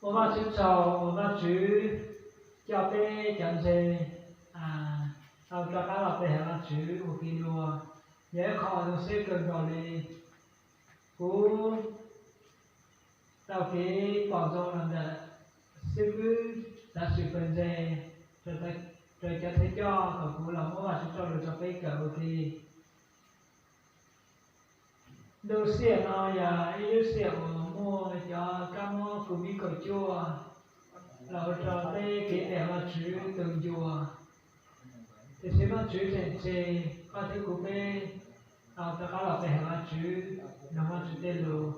Ua Vajtswv tsaug uas Vajtswv coj peb cov ntseeg tau rov qab los pe hawm Vajtswv ua ke dua. Yog ib qho zoo siab kawg nkaus li. Kuv tau kev pom zoo los ntawm xib fwb Tav Sim Pawg Ntse, raws cov thawj coj kom kuv los muab Vajtswv txoj lus rau peb kawm ua ke. Ntu xiam no yog ib lub xiam uas muaj cov kab mob covid kaum cuaj los ua rau peb kev pe hawm Vajtswv tu ncua. Tiam sis Vajtswv tseem tseg koj thiab kuv peb tau rov qab los pe hawm Vajtswv, mloog Vajtswv tej lus,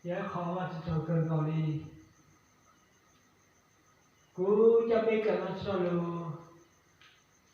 yog ib qho Vajtswv tsaug kawg nkaus li. Kuv coj peb kawm Vajtswv txoj lus,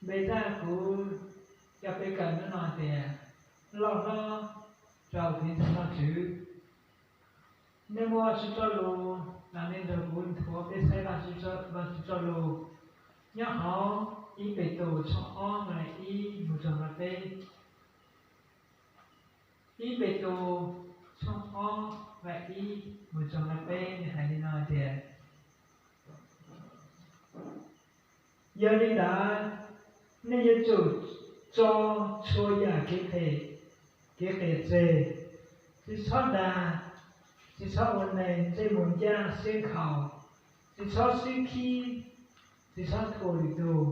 npe zaj kuv coj peb kawm hnub no tias loj hlob rau kev ntseeg Vajtswv. Nej muaj Vajtswv txoj lus los nej nrog kuv nthuav peb saib Vajtswv txoj lus nyob hauv ib Petus tshooj ob nqe ib mus txog nqe peb. Ib Petus tshooj ob nqe ib mus txog nqe peb nws hais li no tias, yog li ntawd nej yuav tsum tso txhua yam kev qias tseg, tsis txhob dag, tsis txhob ua neeg ntsej muag ncaj siab nkhaus, tsis txhob sib khib, tsis txhob thuam lwm tus.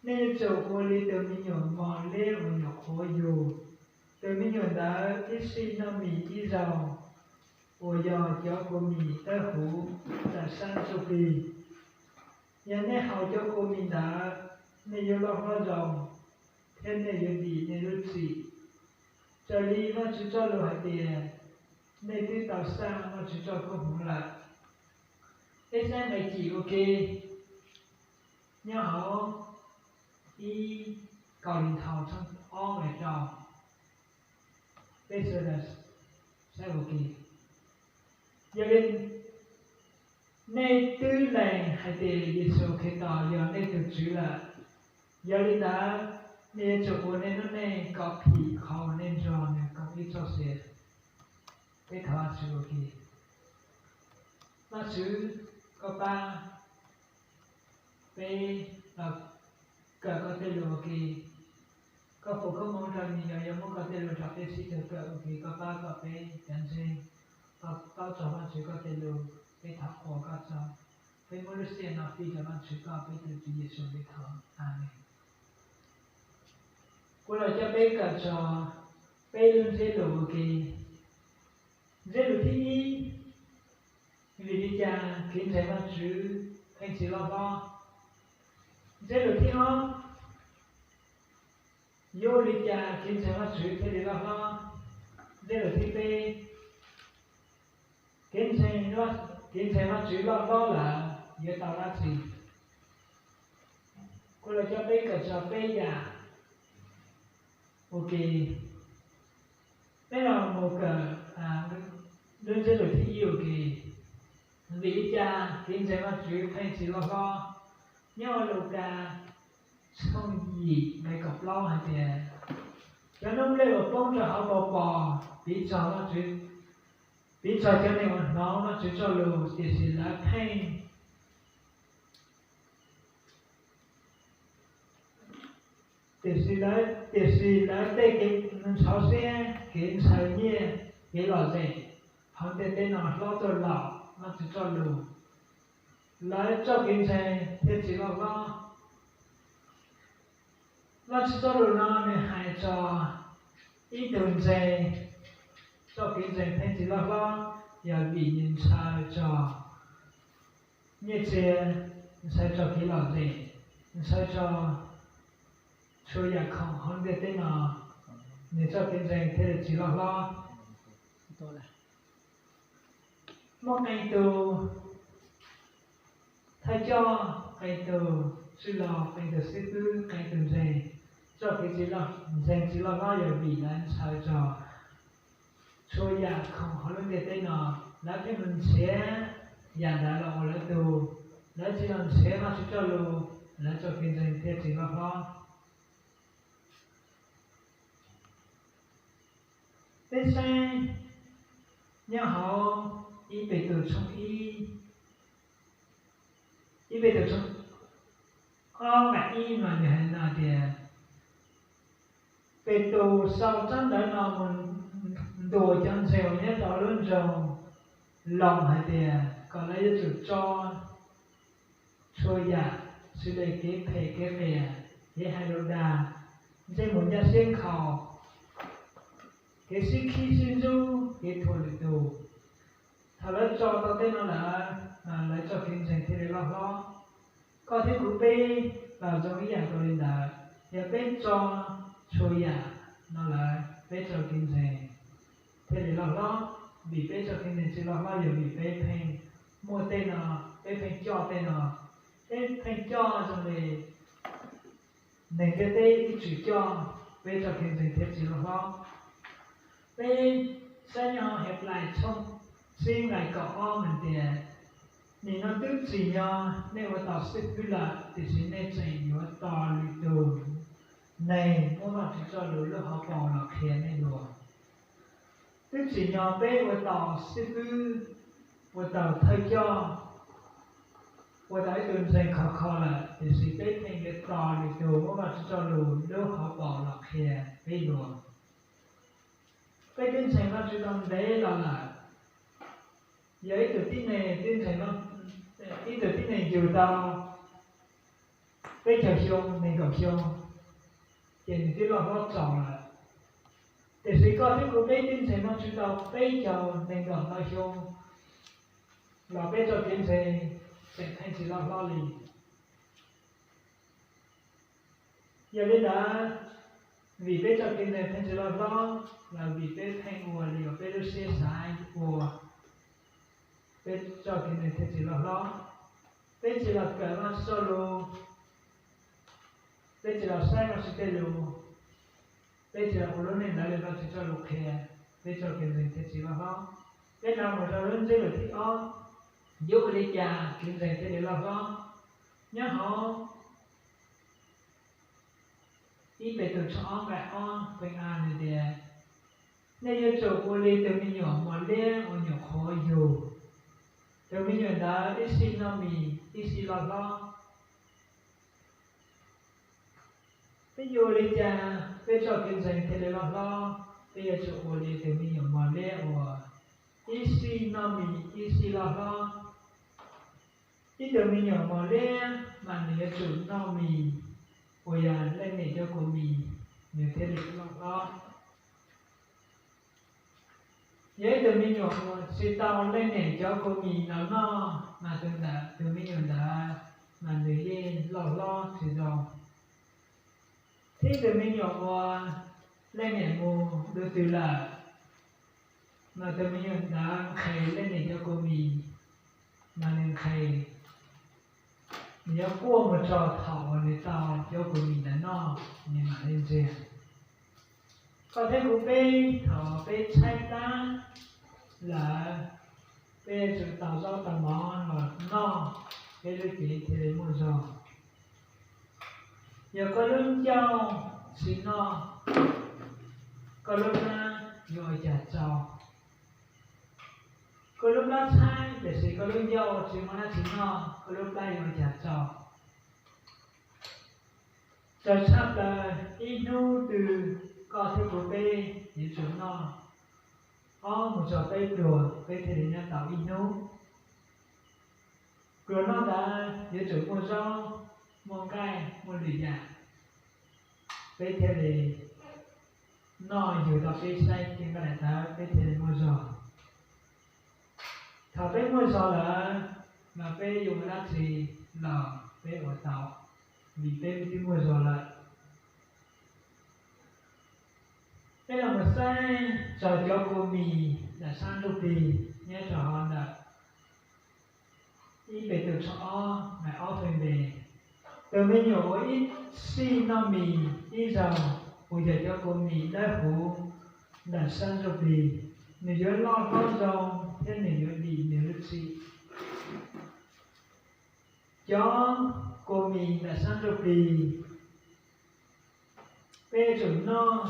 Nej yuav tsum ua li tus me nyuam mos liab uas nyuam qhuav yug, tus me nyuam ntawd ib sij noj mis ib zaug, uas yog cov kua mis dawb huv tawm sab ntsuj plig. Yog nej haus cov kua mis ntawd, nej yuav loj hlob zoo, thiab nej yuav dim nej lub txim, raws li Vajtswv txoj lus hais tias, nej twb tau xaj Vajtswv txoj koob hmoov lawm. Peb saib nqe cim ua ke nyob hauv ib Kauleethaus tshooj ob nqe rau. Peb sawv daws saib ua ke. Yog li nej twb lees hais tias Yexus Khetos yog nej tus Tswv lawm, yog li ntawd nej yuav tsum ua nej lub neej kom phim qhov uas nej nrog nws koom ib txoj sia. Peb thov Vajtswv ua ke. Vajtswv, koj pab peb los kawm koj tej lus ua ke. Koj foom koob hmoov rau nws yog yuav muab koj tej lus rau peb sib cog kawm ua ke. Koj pab kom peb cov ntseeg tau paub txog Vajtswv koj tej lus. Peb thov qhuas koj txog, peb muab lub sij hawm no fij rau Vajtswv koj peb tus Tswv Yexus li thov. Amees. Kuv los coj peb kawm txog peb lub ntsiab lus ua ke. Ntsiab lus thib ib, vim li cas kev ntseeg Vajtswv pheej tsis loj hlob? Ntsiab lus thib ob, yuav ua li cas kev ntseeg Vajtswv thiaj li loj hlob? Ntsiab lus thib peb, kev ntseeg, kev ntseeg Vajtswv loj hlob lawm yuav tau dab tsi? Kuv los coj peb kawm txog peb yam ua ke. Peb los mus kawm lub ntsiab lus thib ib ua ke. Vim li cas kev ntseeg Vajtswv pheej tsis loj hlob? Nyob hauv Lukas tshooj yim nqe kaum plaub hais tias, cov noob nplej uas poob rau hauv paus pos piv txog Vajtswv, piv txog cov neeg uas hnov Vajtswv txoj lus, tiam sis lawv pheej tiam sis lawv, tiam sis lawv tej kev ntxhov siab, kev ntshaw nyiaj, kev lom zem hauv ntiaj teb no hlob tuaj laum Vajtswv txoj lus, lawv txoj kev ntseeg thiaj tsis loj hlob. Vajtswv txoj lus no nws hais txog ib tug ntseeg txoj kev ntseeg pheej tsis loj hlob, yog vim nws ntshaw txog nyiaj txiag, ntshaw txog kev lom zem, ntshaw txog txhua yam khoom hauv ntiaj teb no, nws txoj kev ntseeg thiaj li tsis loj hlob. Muaj qee tus thawj coj, qee tus txwj laug, qee tus xib fwb, qee tus ntseeg, txoj kev ntseeg tsis loj hlob yog vim lawv ntshaw txog txhua yam khoom hauv lub ntiaj teb no, lawv thiaj mus nrhiav yam ntawd los ua lawv tug, lawv tsis los nrhiav Vajtswv txoj lus, lawv txoj kev ntseeg thiaj tsis loj hlob. Peb saib nyob hauv ib Petus tshooj ib, ib Petus tshooj ob nqai ib no nws hais no tias, Petus sau tsab ntawv no mus ntuas cov ntseeg nyob rau lub nroog Loos hais tias kom lawv yuav tsum tso txhua yam, xws li kev phem kev qias, kev hais lus dag, ntsej muag ncaj siab nkhaus, kev sib khib sib ntxub, kev thuam lwm tus. Thaum lawv tso tau tej no lawm, lawv txoj kev ntseeg thiaj li loj hlob. Koj thiab kuv peb los zoo ib yam nkaus li ntawd, yog peb tso txhua yam no lawm peb txoj kev ntseeg thiaj li loj hlob. Vim peb txoj kev ntseeg tsis loj hlob yog vim peb pheej muaj tej no, peb pheej coj tej no, peb pheej coj zoo li neeg ntiaj teb ib txwm coj, peb txoj kev ntseeg thiaj tsis loj hlob. Peb saib nyob Henplais tshooj tsib nqai kaum ob hais tias, Nim no twb tsim nyog nej ua tau xib fwb lawm, tiam sis nej tseem yuav tos lwm tus neeg muab Vajtswv txoj lus lub hauv paus los qhia nej dua. Twb tsim nyog peb ua tau xib fwb, ua tau thawj coj, ua tau ib tug ntseeg khov kho lawm, tiam sis peb pheej yuav tos lwm tus muab Vajtswv txoj lus lub hauv paus los qhia peb dua. Peb twb ntseeg Vajtswv tau ntev los lawm, yog ib tug tib neeg twb ntseeg, ib tug tib neeg yug tau peb caug xyoo, nees nkaum xyoo, ces nws twb loj hlob txaus lawm. Tiam sis koj thiab kuv peb twb ntseeg Vajtswv tau peb caug, nees nkaum ntau xyoo los peb txoj kev ntseeg tseem pheej tsis loj hlob li. Yog li ntawd, vim peb txoj kev ntseeg pheej tsis loj hlob los vim peb pheej ua li uas peb lub siab xav ua, peb txoj kev ntseeg thiaj tsis loj hlob. Peb tsis los kawm Vajtswv txoj lus, peb tsis los saib Vajtswv tej lus, peb tsis los ua lub neej ntawd li Vajtswv txoj lus qhia, peb txoj kev ntseeg thiaj tsis loj hlob. Peb los mus rau lub ntsiab lus thib ob, yuav ua li cas kev ntseeg thiaj li loj hlob? Nyob hauv ib Petus tshooj ob nqai ob peb a nws tias, Nej yuav tsum ua li tus me nyuam mos liab uas nyuam qhuav yug. Tus me nyuam ntawd ib sij noj mis ib sij loj hlob. Peb yuav ua li cas peb txoj kev ntseeg thiaj li loj hlob? Peb yuav tsum ua li tus me nyuam mos liab uas ib sij noj mis ib sij loj hlob. Ib tug me nyuam mos liab mas nws yuav tsum noj mis uas yog leej niam cov kua mis, nws thiaj li loj hlob. Yog ib tug me nyuam uas tsis tau leej niam cov kua mis los noj mas tus ntawd, tus me nyuam ntawd mas nws yeej loj hlob tsis zoo. Thiab tus me nyuam uas leej niam mus dua twg lawm mas tus me nyuam ntawd nqhes leej niam cov kua mis, mas nws nqhes, nws yuav quaj mus txog thaum uas nws tau cov kua mis ntawd noj, nws mam li ntxias. Koj thiab kuv peb thaum peb tshaib plab lawm, peb yuav tsum tau zaub tau mov los noj, peb lub cev thiaj li muaj zog. Yog koj lub ncauj tsis noj, koj lub plab yuav ua cas tsau? Koj lub plab tshaib tiam sis koj lub ncauj tsis muaj dab tsi noj, koj lub plab yuav ua cas tsau? Txawm tshaj plaws ib hnub twg koj thiab kuv peb yuav tsum noj ob mus txog peb pluag peb thiaj li nyob tau ib hnub. Pluag noj ntawd yuav tsum muaj zaub, muaj nqaij, muaj lwm yam, peb thiaj li noj yug tau peb saib kev nqaij daim tawv peb thiaj li muaj zog. Thaum peb muaj zog lawm mas peb yuav ua dab tsi los peb ua tau, vim peb twb muaj zog lawm. Peb los mus saib txog cov kua mis nram sab ntsuj plig nyob rau hauv ntawm ib Petus tshooj ob nqai ob peb npe. Tus me nyuam uas ib sij noj mis ib zaug uas yog cov kua mis dawb huv nram sab ntsuj plig, nws yuav loj hlob zoo thiab nws yuav dim nws lub txim. Cov kua mis nram sab ntsuj plig, peb yuav tsum noj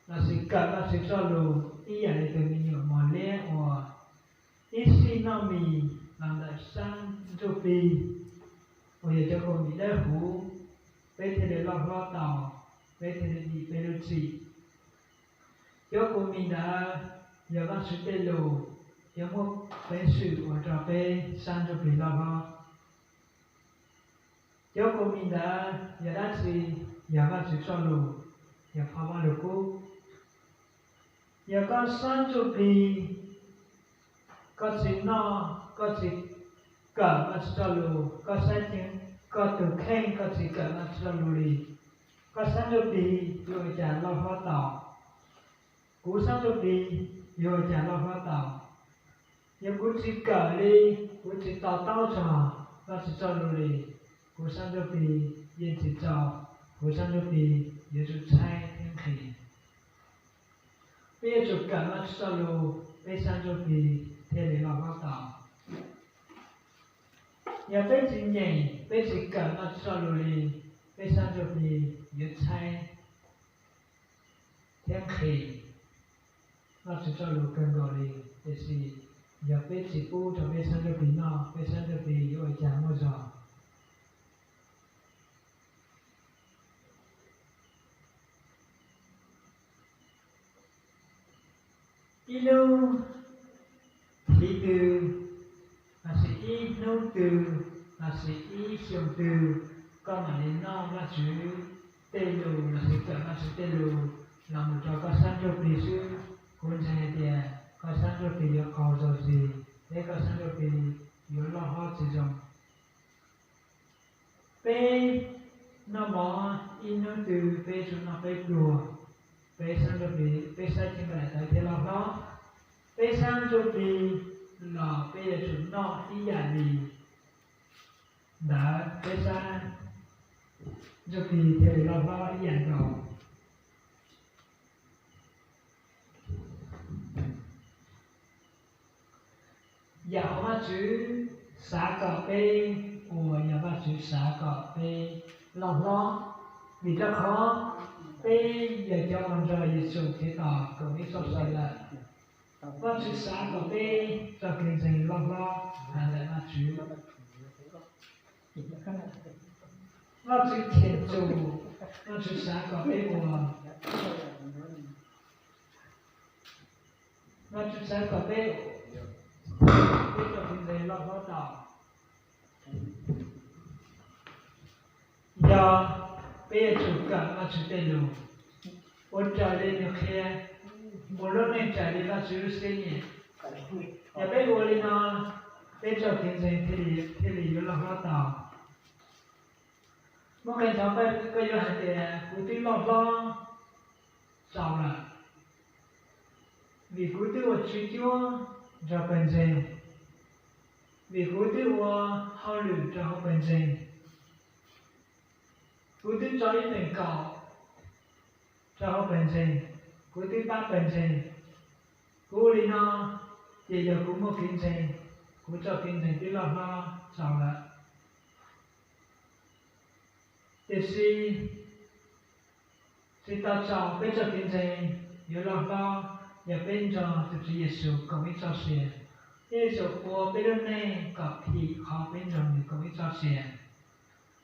lossis kawm Vajtswv txoj lus ib yam li tus me nyuam mos Peb uas ib sij noj mis los ntawm sab ntsuj plig uas yog cov kaus mis dawb huv, peb thiaj li loj hlob tau, peb thiaj li dim peb lub txim. Cov kaus mis ntawd yog Vajtswv tej lus, yog muaj peev xwm ua rau peb sab ntsuj plig loj hlob. Cov kaus mis ntawd yog dab tsi? Yog Vajtswv txoj lus, yog phau Vajluskub. Yog koj sab ntsuj plig, koj tsis noj, koj tsis kawm Vajtswv txoj lus, koj sab cev, koj tus kheej koj tsis kawm Vajtswv txoj lus li, koj sab ntsuj plig yuav ua cas loj hlob tau? Kuv sab ntsuj plig yuav ua cas loj hlob tau? Yog kuv tsis kawm li, kuv tsis to taub txog Vajtswv txoj lus li, kuv sab ntsuj plig yeej tsis txaus, kuv sab ntsuj plig yuav tsum tshaib thiab nqhis. Peb yuav tsum kawm Vajtswv txoj lus, peb sab ntsuj plig thiaj li loj hlob tau. Yog peb tsis nyeem, peb tsis kawm Vajtswv txoj lus li, peb sab ntsuj plig yuav tshaib thiab nqhis Vajtswv txoj lus kawg nkaus li. Tiam sis yog peb tsis pub rau peb sab ntsuj plig noj, peb sab ntsuj plig yuav ua cas muaj zog? Ib lub thiv twg, los sis ib hnub twg, los sis ib xyoo twg, koj mam li noj Vajtswv tej lus los sis kawm Vajtswv tej lus los mus rau koj sab ntsuj plig xwb, kuv ntseeg hais tias koj sab ntsuj plig yuav qaug zog zis, thiab koj sab ntsuj plig yuav loj hlob tsis zoo. Peb noj mov ib hnub twg peb yuav tsum noj peb pluag, peb sab ntsuj plig, peb sab cev nqaij daim tawv thiaj loj hlob. Peb sab ntsuj plig los peb yuav tsum noj ib yam li ntawd, peb sab ntsuj plig thiaj li loj hlob ib yam nkaus. Yam uas Vajtswv xav kom peb ua yog Vajtswv xav kom peb loj hlob, vim rau qhov peb yog cov uas nrog Yexus Khetos koom ib txoj sia lawm. Vajtswv xav kom peb txoj kev ntseeg loj hlob heev ntawm Vajtswv. Vajtswv cheem tsum, Vajtswv xav kom peb ua, Vajtswv xav kom peb, peb txoj kev ntseeg loj hlob tau. Yog peb yuav tsum kawm Vajtswv tej lus, ua raws li nws qhia, ua lub neej raws li Vajtswv lub siab nyiam. Yog peb ua li no, peb txoj kev ntseeg thiaj li yuav loj hlob tau. Muaj qee zaug koj yuav hais tias kuv twb loj hlob txaus lawm, vim kuv twb ua tswv cuab nrog pawg ntseeg, vim kuv twb ua hauj lwm rau hauv pawg ntseeg, kuv twb tso ib feem kaum rau hauv pawg ntseeg, kuv twb pab pawg ntseeg. Kuv ua li no ces yog kuv muaj kev ntseeg, kuv txoj kev ntseeg twb loj hlob txaus lawm. Tiam sis tsis tau txaus, peb txoj kev ntseeg yuav loj hlob yog peb nrog tus Tswv Yexus koom ib txoj sia, thiab yuav tsum ua peb lub neej kom phim qhov peb nrog nws koom ib txoj sia.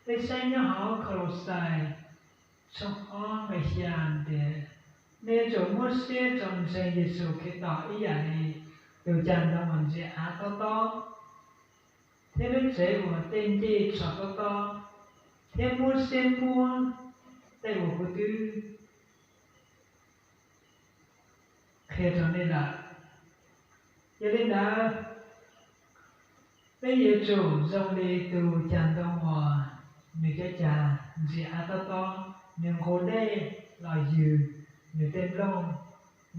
Peb saib nyob hauv Kaulauxais tshooj ob nqe xya tias, nej yuav tsum muab siab tso ntseeg Yexus Khetos ib yam li tus cas ntoo uas ntsia av tob tob, thiab lub tsev uas tej ncej tsho tob tob, thiab muab siab npuab tej uas kuv twb qhia rau nej lawm. Yog li ntawd, peb yuav tsum zoo li tus cas ntoo uas nws cov cas ntsia av tob tob, nws nqus dej los ywg nws tej nplooj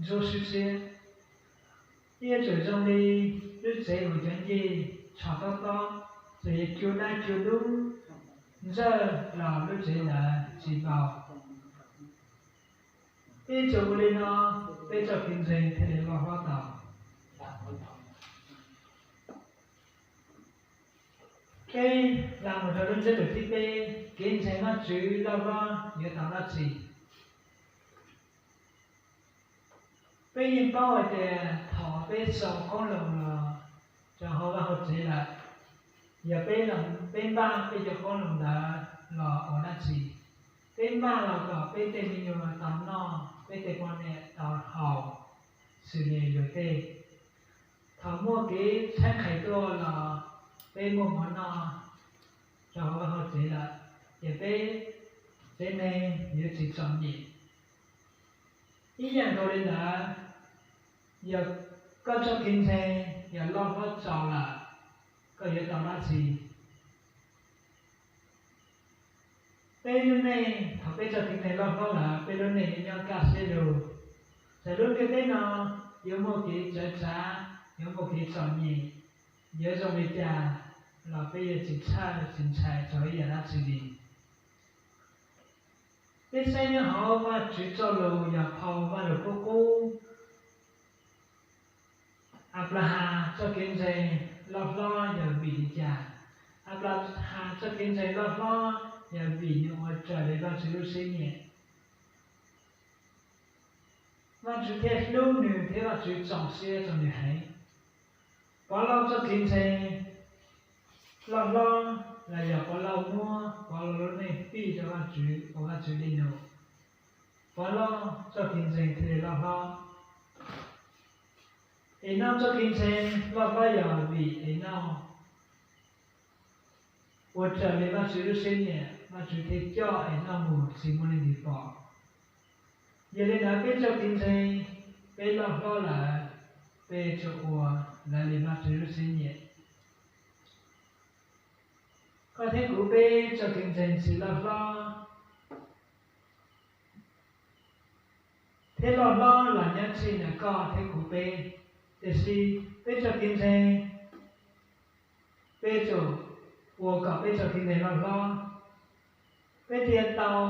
ntsuab swb siab. Peb yuav tsum zoo li lub tsev uas cov ncej tsho tob tob, txawm yuav cua dab cua dub ntsawj los lub tsev ntawd tsis npau. Peb yuav tsum ua li no, peb txoj kev ntseeg thiaj li loj hlob tau. Peb hla mus rau lub ntsiab lus thib peb, kev ntseeg Vajtswv loj hlob yuav tau dab tsi? Peb yeej paub hais tias thaum Peb xaus qoob loo los rau hauv vaj hauv tsev lawm, yog peb, peb npaj peb cov qoob loo ntawd los ua dab tsi? Peb npaj los kom peb tej me nyuam tau noj, peb tej poj niam tau haus, xws li luag tej. Thaum muaj kev tshaib nqhis tuaj los peb muaj mov noj rau hauv vaj hauv tsev lawm, ces peb tsev neeg yuav tsis txom nyem. Ib yam nkaus li ntawd, yog koj txoj kev ntseeg yog loj hlob txaus lawm, koj yuav tau dab tsi? Peb lub neej, thaum peb txoj kev ntseeg loj hlob lawm, peb lub neej yuav nyob kaj siab lug. Txawm lub ntiaj teb no yuav muaj kev txawv txav, yuav muaj kev txom nyem, yuav zoo li cas los peb yuav tsis txhawj tsis ntshai rau ib yam dab tsi li. Peb saib nyob hauv Vajtswv txoj lus yog phau Vajluskub Qub, Anplahas txoj kev ntseeg loj hlob yog vim li cas? Anplahas txoj kev ntseeg loj hlob yog vim nws ua raws li Vajtswv lub siab nyiam. Vajtswv thiaj hlub nws thiab Vajtswv txaus siab rau nws heev. Pov Lauj txoj kev ntseeg loj hlob los yog Pov Lauj muab Pov Lauj lub neej fij rau Vajtswv ua Vajtswv dej num, Pov Lauj txoj kev ntseeg thiaj li loj hlob. Enauj txoj kev ntseeg loj hlob yog vim Enauj ua raws li Vajtswv lub siab nyiam, Vajtswv thiaj coj Enauj mus tsis muaj leej twg pom. Yog li ntawd peb txoj kev ntseeg, peb loj hlob lawm, peb tsuas ua raws li Vajtswv lub siab nyiam. Koj thiab kuv peb txoj kev ntseeg tsis loj hlob thiab loj hlob los nyob txij ntawm koj thiab kuv peb. Tiam sis peb txoj kev ntseeg, peb tsuas ua kom peb txoj kev ntseeg loj hlob, peb thiaj tau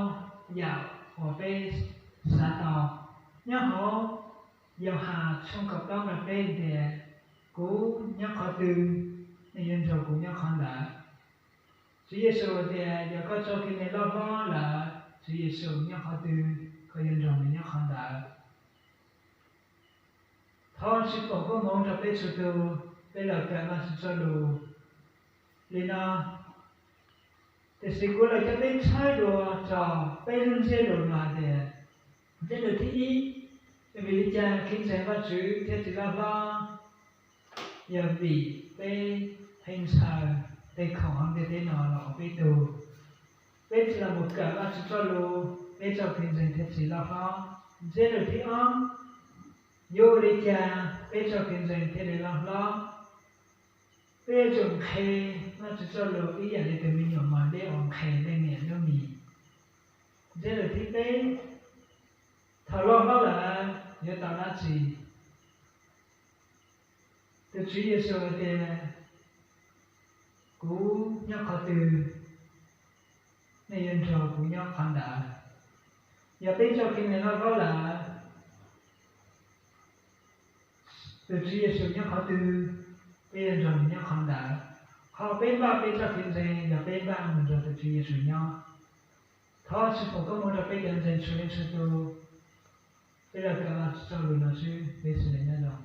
yam uas peb xav tau. Nyob hauv Yauhas tshooj kaum plaub nqe peb tias, kuv nyob qhov twg, nej yuav nrog kuv nyob qhov ntawd. Tswv Yexus tias yog koj txoj kev ntseeg loj hlob lawm, Tswv Yexus nyob qhov twg, koj yuav nrog nws nyob qhov ntawd. Thov tsis foom koob hmoov rau peb txhua tus, peb los kawm Vajtswv txoj lus li no. Tiam sis kuv los coj peb tshawb dua txog peb lub ntsiab lus no hais tias, ntsiab lus thib ib, vim li cas kev ntseeg Vajtswv thiaj tsis loj hlob? Yog vim peb pheej ntshaw tej khoom hauv ntiaj teb no los ua peb tug. Peb tsis los mus kawm Vajtswv txoj lus, peb txoj kev ntseeg thiaj tsis loj hlob. Ntsiab lus thib ob, yuav ua li cas peb txoj kev ntseeg thiaj li loj hlob? Peb yuav tsum nqhes Vajtswv txoj lus ib yam li tus me nyuam mos deb uas nqhes leej niam lub mis. Ntsiab lus thib peb, thaum loj hlob lawm yuav tau dab tsi? Tus Tswv Yexus hais tias, kuv nyob qhov twg, nej yuav nrog kuv nyob qhov ntawd. Yog peb txoj kev ntseeg loj hlob lawm, tus Tswv Yexus nyob qhov twg, peb yuav nrog nws nyob qhov ntawd. Qhov peb npaj peb txoj kev ntseeg yog peb npaj mus nrog tus Tswv Yexus nyob. Thov tsis foom koob hmoov rau peb cov ntseeg txhua leej txhua tus. Peb los kawm Vajtswv txoj lus no xwb, peb sawv daws nyob zoo.